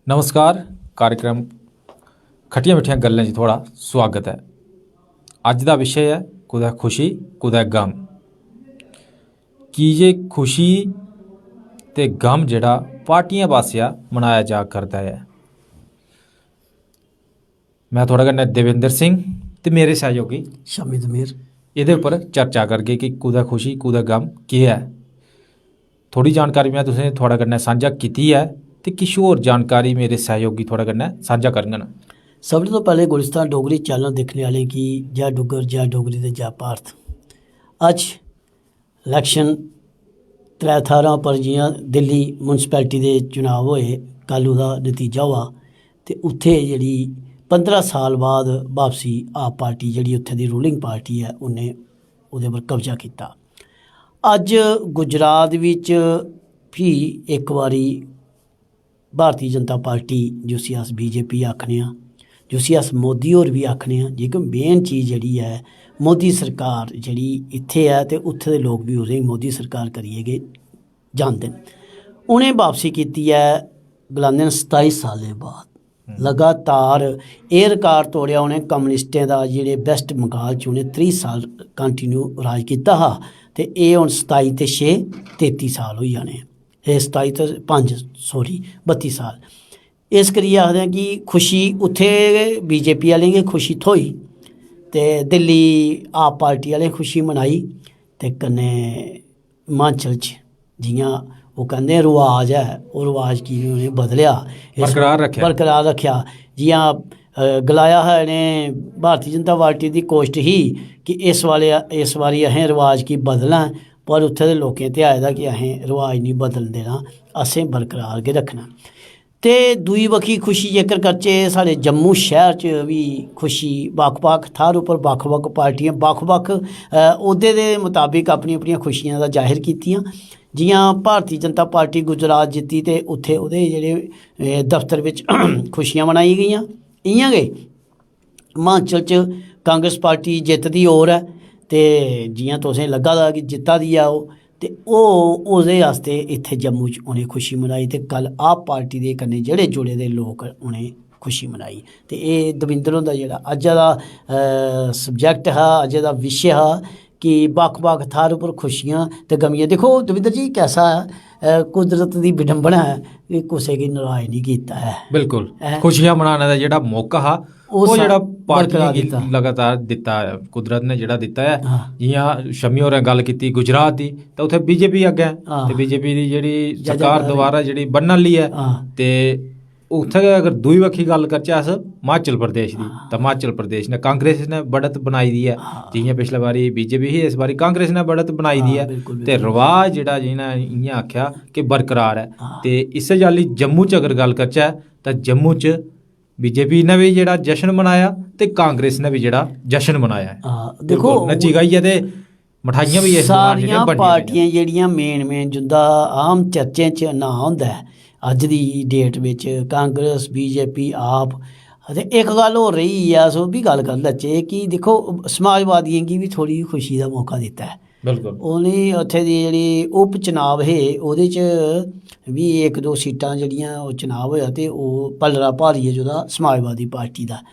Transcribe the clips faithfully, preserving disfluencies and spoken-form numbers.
नमस्कार, कार्यक्रम खट्टियां मिट्ठियां गल्लें च थुआढ़ा सुआगत ऐ। अज्ज दा विशे ऐ कुतै खुशी, कुतै गम। की जे खुशी ते गम जेह्ड़ा पार्टियें पासेआ मनाया जा करदा ऐ। में थुआढ़े कन्नै देवेंद्र सिंह ते मेरे सैहयोगी शामिद मीर। एह्दे उप्पर चर्चा करगे कि कुतै खुशी, कुतै गम केह् ऐ। थोह्ड़ी जानकारी में तुसें थुआढ़े कन्नै सांझा कीती ऐ ते किश होर जानकारी मेरे सैहयोगी थुआढ़े कन्नै सांझा करङन। सभनें तो पैह्लें गुलिस्तान डोगरी चैनल दिक्खने आह्लें गी जै डुग्गर, जै डोगरी ते जै भारत। अज्ज इलैक्शन त्रै थाह्‌रां पर, जि'यां दिल्ली म्युनिसिपैलिटी दे चुनाव होए, कल ओह्दा नतीजा होआ ते उत्थै जेह्ड़ी पंदरां साल बाद बापसी आप पार्टी, जेह्ड़ी उत्थै दी रूलिंग पार्टी ऐ, उ'न्नै ओह्दे पर कब्जा कीता। अज्ज गुजरात बिच फ्ही इक बारी भारती जनता पार्टी, जिसी अस बीजेपी आखने आं, जिसी अस मोदी होर बी आखने आं, जेह्की मेन चीज जेह्ड़ी ऐ, मोदी सरकार जेह्ड़ी इत्थै ऐ ते उत्थै दे लोक बी ओह्दे मोदी सरकार करियै गै जानदे न। उ'नें बापसी कीती ऐ, गलांदे न, सताई सालें बाद। लगातार एह् रिकार्ड तोड़ेआ उ'नें कम्युनिस्टें दा, जेह्ड़े वैस्ट बंगाल च उ'नें त्रीह् साल कंटिन्यू राज कीता हा, ते एह् हून सताई ते छे, तेती साल होई जाने। एह् सताई ते पंज, सॉरी, बत्ती साल। इस करियै आखदे आं कि खुशी उत्थै बीजेपी आह्लें गी खुशी थ्होई ते दिल्ली आप पार्टी आह्लें खुशी मनाई ते कन्नै हिमाचल च जि'यां ओह् कहंदे रवाज ऐ, ओह् रवाज गी बी उ'नें बदलेआ, इस बरकरार रक्खेआ। बरकरार रक्खेआ। जि'यां, अ, गलाया हा इ'नें, भारती जनता पार्टी दी कोशट ही कि इस बाले, इस बारी असें रवाज गी बदलना ऐ, पर उत्थै दे लोकें ते आए दा कि असें रवाज निं बदलन देना, असें बरकरार गै रक्खना। ते दूई बक्खी खुशी जेकर करचै, साढ़े जम्मू शैह्र च बी खुशी, बक्ख-बक्ख थाह्र उप्पर बक्ख-बक्ख पार्टियां बक्ख-बक्ख, अ, ओह्दे दे मताबिक अपनी-अपनियां खुशियां दा जाहिर कीतियां। जि'यां भारती जनता पार्टी गुजरात जित्ती ते उत्थै ओह्दे जेह्ड़े, अ, दफ्तर बिच खुशियां मनाई गेइयां। इ'यां गै हिमाचल च कांग्रेस पार्टी जित्त दी होर ऐ ते जि'यां तुसें लग्गा दा कि जित्ता दी ऐ ओह्, ते ओह् ओह्दे आस्तै इत्थै जम्मू च उ'नें खुशी मनाई ते कल आप पार्टी दे कन्नै जेह्ड़े जुड़े दे लोक उ'नें खुशी मनाई। ते एह् दविंदर हुंदा जेह्ड़ा अज्जै दा, अ, सब्जैक्ट हा, अज्जै दा विशे हा कि बक्ख-बक्ख थाह्र उप्पर खुशियां ते गमियां। दिक्खो दविंदर जी, कैसा, अ, कुदरत दी विडंबना ऐ कि कुसै गी नराज निं कीता ऐ। बिल्कुल। ऐ। खुशियां मनाने दा जेह्ड़ा मौका हा, ओह् ओह् सा-, जेह्ड़ा पार्टियें बरकरार गी दित्ता। लगातार दित्ता ऐ, कुदरत ने जेह्ड़ा दित्ता ऐ। हां। जि'यां शमी होरें गल्ल कीती गुजरात दी, ते उत्थै बीजेपी अग्गें, हां। ते बीजेपी दी जेह्ड़ी जै सरकार जैकार दोबारा जेह्ड़ी बनने आह्ली ऐ, हां। ते उत्थै गै अगर दूई बक्खी गल्ल करचै अस हिमाचल प्रदेश दी, हां। तां हिमाचल प्रदेश ने कांग्रेस ने बढ़त बनाई दी ऐ। हां। जि'यां पिछले बारी बीजेपी ही, इस बारी कांग्रेस ने बढ़त बनाई दी हां, ऐ। बिल्कुल, ते बिल्कुल। रवाज जेह्ड़ा जि'नें इ'यां आखेआ कि बरकरार ऐ। हां। ते इस्सै चाल्ली जम्मू च अगर गल्ल करचै तां जम्मू च बीजेपी ने बी जेह्ड़ा जश्न मनाया ते कांग्रेस ने बी जेह्ड़ा जश्न मनाया ऐ। हां, बिल्कुल, दिक्खो, नच्ची गाइयै ते मठाइयां बी इस दौरान जेह्ड़ियां सारियां बंडियां गेइयां। पार्टियां जेह्ड़ियां मेन मेन, जिंदा आम चर्चें च नांऽ होंदा ऐ अज्ज दी डेट बिच, कांग्रेस, बीजेपी, आप, ते इक गल्ल होर रेही ऐ, अस ओह् बी गल्ल करी लैचे कि दिक्खो, समाजवादियें गी बी थोह्ड़ी खुशी दा मौका दित्ता ऐ। बिल्कुल। उ'नें उत्थै दी जेह्ड़ी उपचुनाव हे, ओह्दे च बी इक दो सीटां जेह्ड़ियां ओह् चुनाव होएआ ते ओह् पलड़ा भारी ऐ जेह्दा समाजवादी पार्टी दा।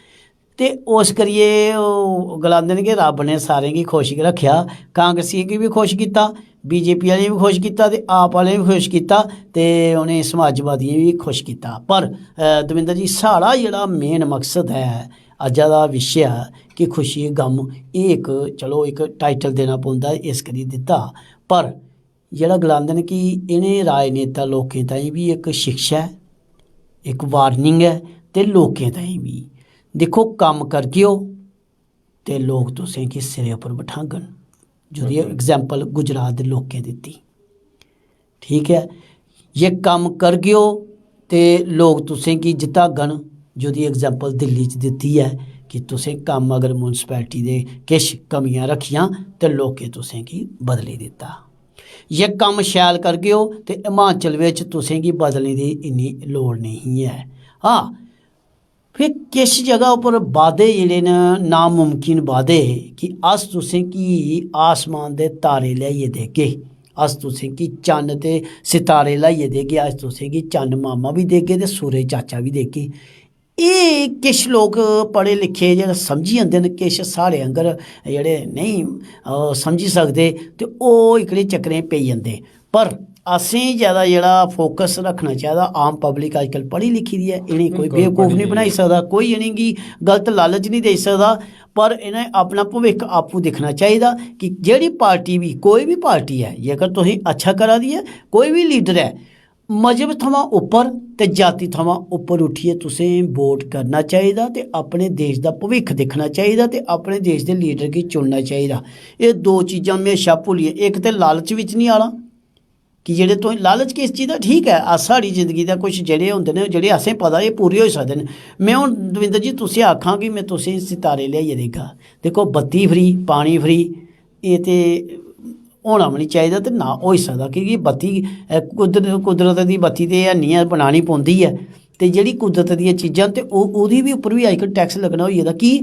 ते उस करियै ओह् गलांदे न कि रब्ब ने सारें गी खुश गै रक्खेआ, कांग्रेसियें गी बी खुश कीता, बीजेपी आह्लें गी बी खुश कीता ते आप आह्लें गी बी खुश कीता ते उ'नें समाजवादियें गी बी खुश कीता। पर, अ, दविंदर जी, साढ़ा जेह्ड़ा मेन मकसद ऐ अज्जा दा विशे ऐ कि खुशी गम, एह् इक, चलो, इक टाइटल देना पौंदा, इस करी दित्ता, पर जेह्ड़ा गलांदे न कि इ'नें राजनेता लोकें ताईं बी इक शिक्षा ऐ, इक वार्निंग ऐ ते लोकें ताईं बी। दिक्खो, कम्म करगे ओ ते लोक तुसें गी सिरै उप्पर बठाङन। जेह्दी बिल्कुल। एग्जाम्पल गुजरात दे लोकें दित्ती। ठीक ऐ, जे कम्म करगे ओ ते लोक तुसें गी जिताङन। जेह्दी एग्जाम्पल दिल्ली च दित्ती ऐ कि तुसें कम्म अगर म्युनिसिपैलिटी दे किश कमियां रक्खियां ते लोकें तुसें गी बदली दित्ता। जे कम्म शैल करगे ओ ते हिमाचल बिच तुसें गी बदलने दी इन्नी लोड़ नेईं ऐ। हां, फिर किश जगह उप्पर वादे जेह्ड़े न, नामुमकिन वादे, कि अस तुसें गी आसमान दे तारे लेआइयै देगे, अस तुसेंगी चन्न ते सितारे ल्हाइयै देगे, अस तुसेंगी चन्न मामा बी देगे ते सूरज चाचा बी देगे। एह् किश लोक पढ़े लिखे जेह्ड़ा समझी जंदे न, किश साढ़े आंगर जेह्ड़े नेईं, अ, समझी सकदे, ते ओह् एह्कड़े चक्करें पेई जंदे। पर असें जैदा जेह्ड़ा फोकस रक्खना चाहिदा, आम पब्लिक अजकल पढ़ी लिखी दी ऐ, इ'नेंगी कोई बिल्कुल, बेवकूफ पढ़ी निं दी बनाई ऐ। सकदा, कोई इ'नेंगी गलत लालच निं देई सकदा। पर इ'नें अपना भविक्ख आपूं दिक्खना चाहिदा कि जेह्ड़ी पार्टी बी, कोई बी पार्टी ऐ, जेकर तुसें अच्छा करा दी ऐ, कोई बी लीडर ऐ, मजहब थमां उप्पर ते जाति थमां उप्पर उट्ठियै तुसें वोट करना चाहिदा ते अपने देश दा भविक्ख दिक्खना चाहिदा ते अपने देश दे लीडर गी चुनना चाहिदा। एह् दो चीजां म्हेशा भुल्लियै, इक ते लालच बिच निं आना, कि जेह्ड़े तुसें लालच किस चीज दा, ठीक ऐ, अस, साढ़ी जिंदगी दा कुछ जेह्ड़े होंदे न, जेह्ड़े असें पता एह् पूरे होई सकदे न। में हून दविंदर जी तुसें आखां कि में तुसें सितारे लेआइयै देगा, दिक्खो, बत्ती फ्री, पानी फ्री, एह् ते होना बी निं चाहिदा ते ना होई सकदा, क्योंकि बत्ती, अ, कुदर-, कुदरत दी बत्ती ते है निं ऐ, बनानी पौंदी ऐ। ते जेह्ड़ी कुदरत दियां चीजां न, ते ओह्, ओह्दी बी उप्पर बी अजकल टैक्स लग्गना होई गेदा। कि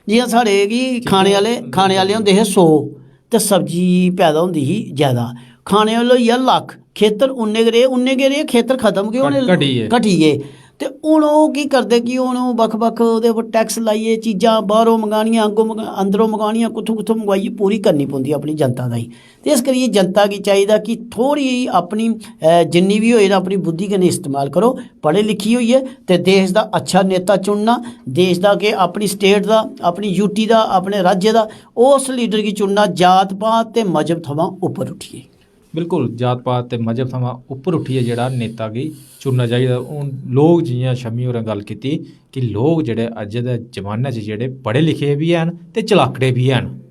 जि'यां साढ़े कि खाने आह्ले, खाने आह्ले होंदे हे सौ, ते सब्जी पैदा होंदी ही जैदा। खाने आह्ले होई गेआ लक्ख, खेतर उन्ने गै रेह्, उन्ने गै रेह्, खेतर खत्म गै होने, घटी गे। घटी गे। ते हून ओह् केह् करदे कि हून ओह् बक्ख-बक्ख ओह्दे पर टैक्स लाइयै चीजां बाह्रों मंगानियां, अग्गों मंगा-, अंदरों मंगानियां, कुत्थों-कुत्थों मंगवाइयै पूरी करनी पौंदी अपनी जनता ताईं। ते इस करियै जनता गी चाहिदा कि थोह्ड़ी अपनी, अ, जिन्नी बी होए ना, अपनी बुद्धि कन्नै इस्तेमाल करो, पढ़े लिखी होइयै, ते देश दा अच्छा नेता चुनना, देश दा के अपनी स्टेट दा, अपनी यूटी दा, अपने राज्य दा, उस लीडर गी चुनना जात पात ते मजहब थमां उप्पर उट्ठियै। बिल्कुल, जात पात ते मजहब थमां उप्पर उट्ठियै जेह्ड़ा नेता गी चुनना चाहिदा। हून लोक, जि'यां शम्मी होरें गल्ल कीती कि लोक जेह्ड़े अज्जै दे जमाने च जेह्ड़े पढ़े लिखे बी हैन ते चलाकड़े बी हैन।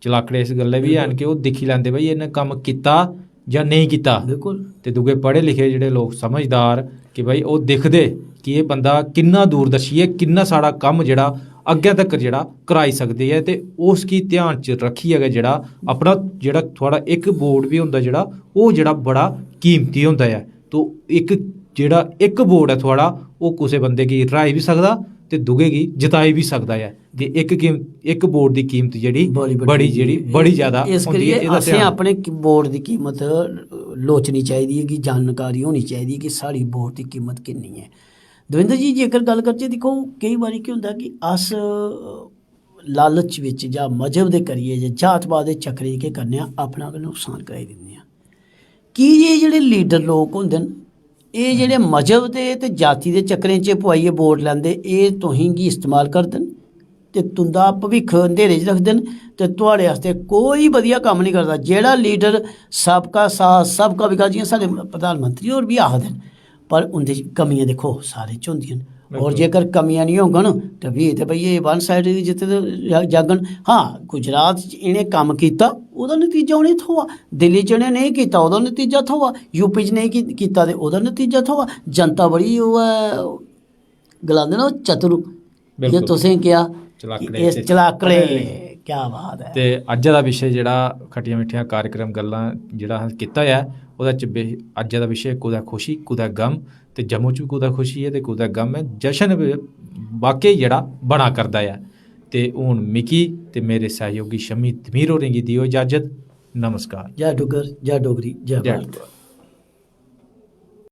चलाकड़े इस गल्लै बी हैन कि ओह् दिक्खी लैंदे, भाई, इ'न्नै कम्म कीता जां नेईं कीता। बिल्कुल। ते दूए पढ़े लिखे जेह्ड़े लोक समझदार, कि भाई, ओह् दिखदे कि एह् बंदा किन्ना दूरदर्शी ऐ, किन्ना साढ़ा कम्म जेह्ड़ा अग्गें तक्कर जेह्ड़ा कराई सकदे ऐ, ते उसगी ध्यान च रक्खियै गै जेह्ड़ा अपना जेह्ड़ा थुआढ़ा इक वोट बी होंदा जेह्ड़ा, ओह् जेह्ड़ा बड़ा कीमती होंदा ऐ। तो इक जेह्ड़ा इक वोट ऐ थुआढ़ा, ओह् कुसै बंदे गी र्हाई बी सकदा ते दूए गी जताई बी सकदा ऐ। ते इक कीम-, इक वोट दी कीमत जेह्ड़ी बड़ी बड्डी बड़ी, जेह्ड़ी, बड़ी ज्यादा इस होंदी ऐ, करियै एह्दा असें ध्यान अपने की-, वोट दी कीमत लोचनी चाहिदी ऐ, कि जानकारी होनी चाहिदी कि साढ़ी वोट दी कीमत किन्नी ऐ। दविंदर जी, जेकर गल्ल करचै, दिक्खो, केईं बारी केह् होंदा कि अस लालच बिच जां मजहब दे करियै जां जात-पात दे चक्करें च केह् करने आं, अपना गै नुकसान कराई दिन्ने आं। की जे जेह्ड़े लीडर लोक होंदे न, एह् जेह्ड़े मजहब दे ते जाति दे चक्करें च पोआइयै वोट लैंदे, एह् तुसेंगी इस्तेमाल करदे न ते तुं'दा भविक्ख अंधेरे च रखदे न ते थुआढ़े आस्तै कोई बधिया कम्म निं करदा। जेह्ड़ा लीडर सबका साथ, सबका विकास, जि'यां साढ़े प्रधानमंत्री होर बी आखदे न, पर उं'दे च कमियां दिक्खो सारें च होंदियां न। और बिल्कुल। जेकर कमियां निं होङन ते फ्ही ते भई एह् वन साइड जित्ते दे जा-, जाङन। हां, गुजरात च इ'नें कम्म कीता, ओह्दा नतीजा उ'नेंगी थ्होआ। दिल्ली च इ'नें नेईं कीता, ओह्दा नतीजा थ्होआ। यूपी च नेईं की-, कीता ते ओह्दा नतीजा थ्होआ। जनता बड़ी ओह् ऐ, गलांदे ना ओह् चतुर। बिल्कुल। तुसें केह् आखेआ? चलाकड़े इस ते चलाकड़े, चलाकड़े। क्या बात ऐ। ते अज्जै दा विशे जेह्ड़ा खट्टियां मिट्ठियां कार्यक्रम, गल्लां जेह्ड़ा असें कीता ऐ, ओह्दे च बे-, अज्जै दा विशे कुतै खुशी, कुतै गम, ते जम्मू च बी कुतै खुशी ऐ ते कुतै गम ऐ। जश्न बी वाकई जेह्ड़ा बना करदा ऐ। ते हून मिकी ते मेरे सैहयोगी शम्मी तमीर होरें गी देओ इजाजत। नमस्कार। जय डुग्गर, जय डोगरी, जय जय भारत। डुग्गर।